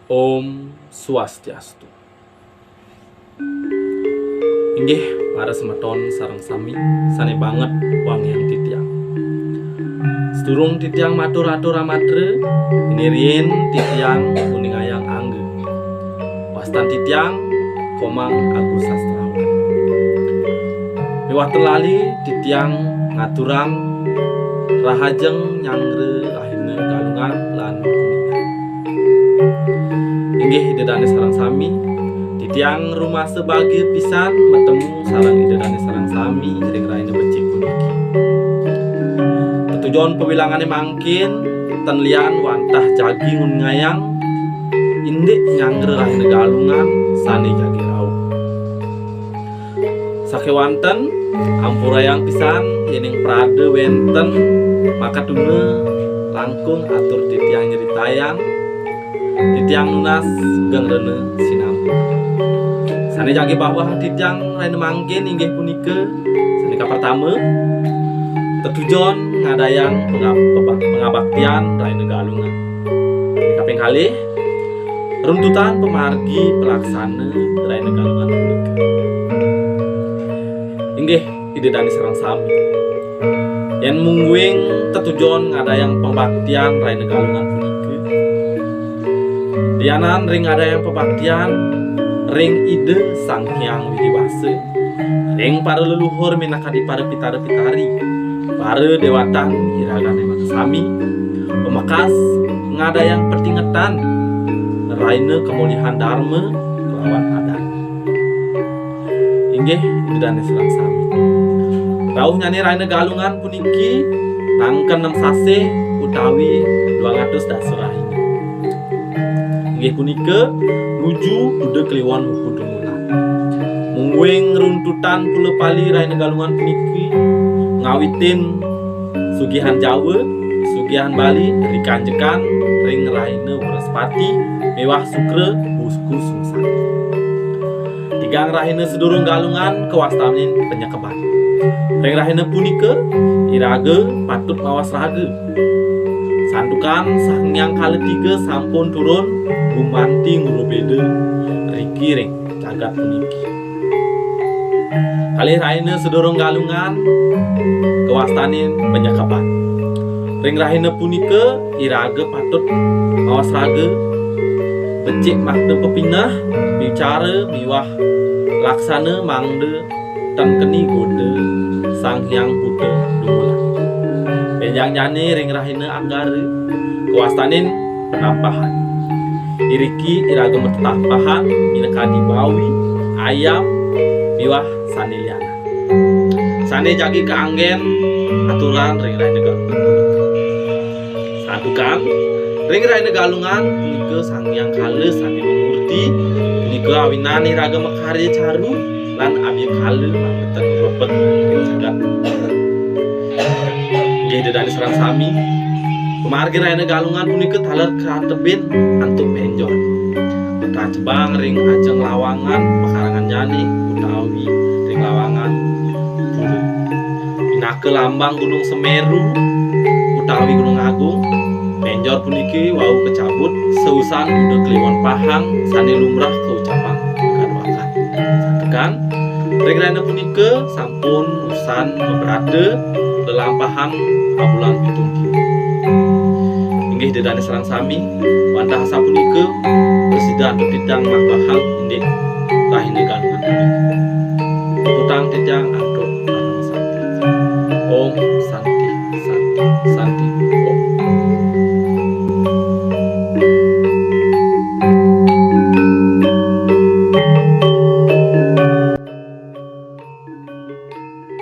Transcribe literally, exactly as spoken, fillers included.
Om Swastiastu. Inggih, para semeton sareng sami, sane banget wangiang titiang. Sedurung titiang matur-atur amatra, dini riin titiang nguningayang angga. Wastan titiang Komang Agus Sastrawan. Miwah ten lali titiang ngaturang rahajeng nyanggra rahina Galungan lan kuningan. Inggih Ida Dane sareng sami, titiang rumasa bagia pisan matemu sareng Ida Dane sareng sami ring rahina becik puniki. Tetujon pawilangane mangkin ten lian wantah jagi nguningayang indik nyanggra rahina Galungan sane jagi rauh. Sakewanten, ampurayang pisan yening prada wenten makatuna langkung atur titiang nyeritayang, titiang nunas geng rena sinambi. Sane jagi bawah titiang rahina mangkin inggih punika, sane kapertama, tetujon ngadayang pengab-, peba-, pengabaktian rahina Galungan. Sane kaping kalih, runtutan pamargi pelaksana rahina Galungan punika. Inggih, Ida Dane sareng sami. Yen mungguing tetujon ngadayang pangabaktian rahina Galungan punika, lianan ring ngadayang pabaktian ring Ida Sang Hyang Widi Wasa, ring para leluhur minakadi para pitara-pitari, para dewatan iragane makasami, pamekas ngadayang patingetan rahina kamulihan darma kelawan adat. Inggih, Ida Dane sareng sami. Rauhnyane rahina Galungan puniki nangken nem sasih utawi duang atus dasa rahina. Inggih punika nuju Buda Kliwon wuku Dumulan. Mungguing runtutan pula pali rahina Galungan puniki ngawitin sugihan Jawa, sugihan Bali, rikanjekan ring rahina Wraspati miwah Sukra wuku Sungsang. Tigang rahina sedurung Galungan kawastanin panyekeban. Ring rahina punika, iraga patut mawas raga. Santukan Sang Hyang Kala Tiga sampun turun gumanti ngrubeda riki ring jagat puniki. Kalih rahina sedurung Galungan kawastanin panyekeban. Ring rahina punika iraga patut mawas raga, becik makta pepineh, bicara miwah laksana mangda tan keni goda Sang Hyang Buta Dumulan. Benjangjane ring rahina Anggara kawastanin penampahan. Iriki iraga matetampahan minakadi bawi, ayam, miwah sane lianan. Sane jagi kaanggen aturan ring rahina Galungan. Santukan ring rahina Galungan punika Sang Hyang Kala sane mamurti, punika awinan iraga makarya caru lan abya kala mangda tan ngrepet ring jagat. Inggih Ida Dane sareng sami, pamargi rahina Galungan punika taler katebin antuk penjor. Matrajebang ring ajeng lawangan pakarangannyane utawi ring lawangan pura. Pinaka lambang Gunung Semeru utawi Gunung Agung, penjor puniki wau kacabut sausan Buda Kliwon Pahang sane lumrah kaucapang gaduakan. Santukan ring rahina punika sampun usan mabrata lelampahan abulan pitung kilo. Inggih Ida Dane sareng sami, wantah asapunika prasida antuk titiang mabahang indik rahina Galungan punika. Puputang titiang antuk parama santi. Om Santi, Santi, Santi.